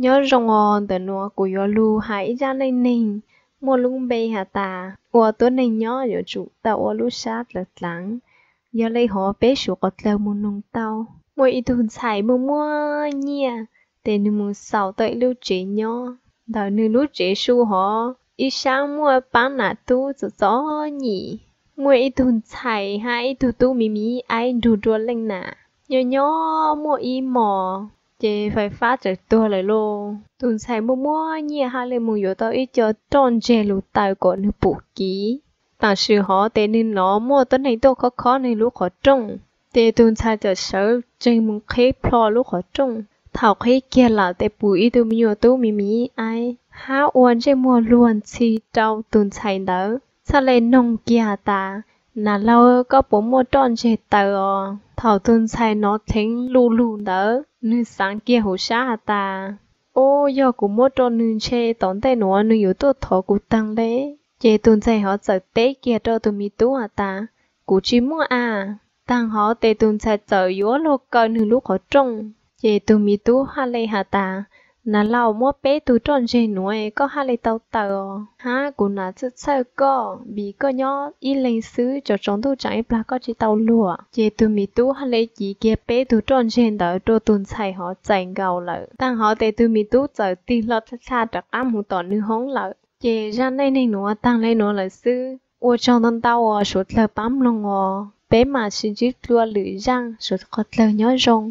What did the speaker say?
Nyob zoo os, ntawm nuav kuv yuav lug has ib zaj neej neeg muaj lub npe has tas ua tuab neeg nyob yuav tsum tau ua lub sab dlawg dlav. Yog le hov peb suav qhov dlawg mus noog tau. Muaj ib tug ntxhais muaj muaj nyiaj, tes nwg mus xaus tau ib lub tsev nyob. Ntawm nwg lub tsev su hov ib sab muaj paab nam tub txom txom nyem. Muaj ib tug ntxhais hab ib tug tub miv miv aib nrug dua leej nam. Nyob nyob muaj ib mos, ces fais fab txawm tuag lawm lauj. Tus ntxhais muaj muaj nyiaj hab le mus yuav tau ib co roj ntseg lug taws kom nwg pum kiv. Tam sim hov tes nwg nov muaj tuab neeg tuaj khob khob nwg lub qhov rooj, ces tus ntxhais txawm sawv tsees mus qhib plho lub qhov rooj. Thaum qhib kiag lawm tes pum ib tug me nyuam tub miv miv aib hab ua ntsej muag luag ntxhi rau tus ntxhais ntawd, txhaj le noog kiag has tas, Nam laug, koj puas muaj roj ntseg taws os? Thaum tus ntxhais nov dheev lu lug ntawd, nwg xaav kiag huv sab has tas, Ub, yog kuv muab rau nwg ntshe tom ntej nuav nwg yuav tuaj thov kuv taag le. Ces tus ntxhais hov txawm teb kiag rau tus miv tub has tas, Kuv tsi muaj a. Taag hov tes tus ntxhais txawm yuav luag kaw nwg lub qhov rooj. Ces tus miv tub hab le has tas, Nam laug, muab peb tug roj ntseg nuav koj hab le tau taws os, hab kuv nam txhawj txhawj koj vim koj nyob ib leeg xwb, tsaus tsaus ntuj tsaam ib plag koj tsi tau luag. Ces tus miv tub hab le civ kiag peb tug roj ntseg ntawd rua tus ntxhais hov txais nkaus lawm. Taag hov tes tus miv tub txawm tig hlo dlha dlha rov qab mus tom nwg hoob lawm. Ces zaj neej neeg nuav taag le nuav lawm xwb. Ua tsaug ntau ntau os, suav dlawg paab mloog os, peb mam sib ntsib dlua lwm zaj, suav qhov dlawg nyob zoo.